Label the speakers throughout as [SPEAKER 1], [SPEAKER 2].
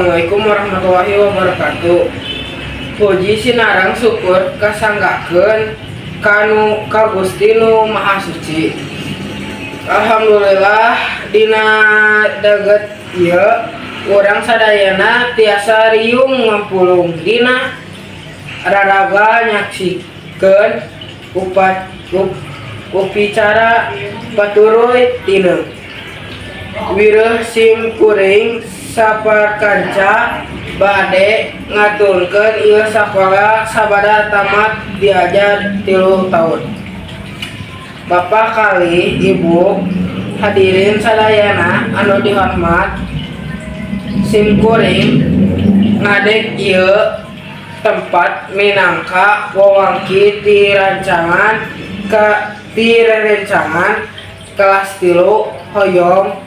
[SPEAKER 1] Assalamualaikum warahmatullahi wabarakatuh. Puji sinareng syukur kasanggakeun kanu ka Gusti Nu Maha Suci. Alhamdulillah, dina daget ieu urang sadayana tiasa riung ngampulung dina raraga nyaksikeun upacara paturuy tineung. Wireh, sim kuring saparkaca bade ngaturkeun ieu sakola sabada tamat diajar 3 taun. Bapak kalih Ibu, hadirin sadayana anu dihormat, sim kuring ngadeg ieu tempat minangka wewangki ti rancangan ka ti rerencangan kelas 3, hoyong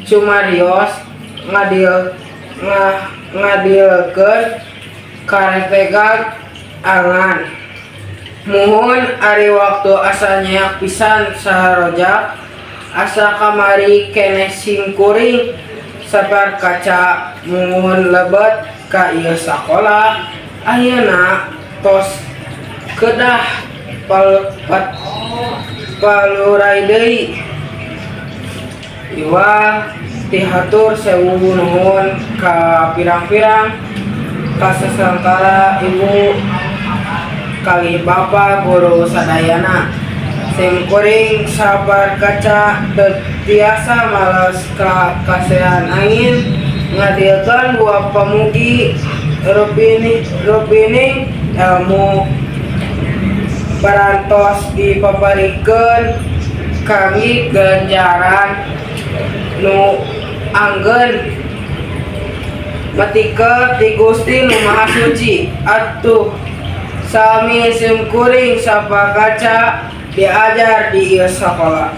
[SPEAKER 1] cumarios ngadilkeun karetegan angan. Muhun, ari waktu asa nyeak pisan sarojak, asa kamari keneh sim kuring saparkaca muhun lebet ka ieu sakola. Ayeuna tos kedah paluray deui. Iwal ti hatur sewu nuhun ka pirang-pirang ka sasangkara ibu kalih bapa guru sadayana. Sim kuring saparkaca teu tiasa males ka kasehan angin ngadilkeun buah pamugi rupining ilmu parantos dipaparikeun kangge ganjaran nu anggeun matikel ti Gusti Nu Maha Suci. Atuh sami sim kuring sapakaca diajar di ieu sakola,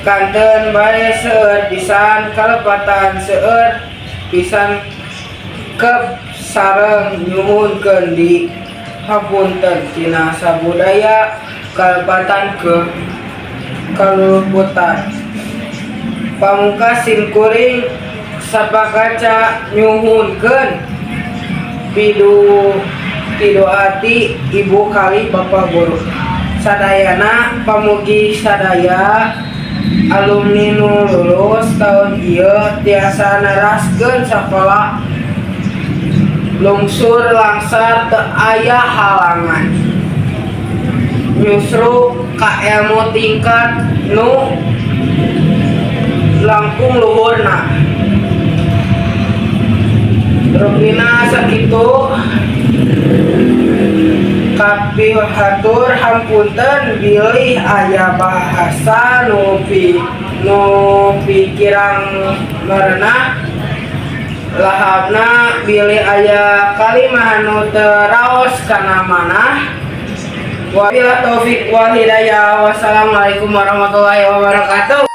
[SPEAKER 1] kanten bae seueur pisan kalepatan, seueur pisan kep sareng nyuhunkeun di hapunten tina sabudaya kalepatan ke kaluputan. Pamungkas, sim kuring sapakaca nyuhunkeun pidoa ti ibu kalih bapak guru sadayana, pamugi sadaya alumni nu lulus tahun ieu tiasa neraskeun sakola lungsur langsar, teu aya halangan, nyusruk ka ilmu tingkat nu langkung luhurna. Rupina sakitu, kapihatur hampunten bilih aya bahasa nu pikirang merenah lahabna, bilih aya kalimah anu teu raos kana manah. Wabillahi taufik wal hidayah. Wassalamualaikum warahmatullahi wabarakatuh.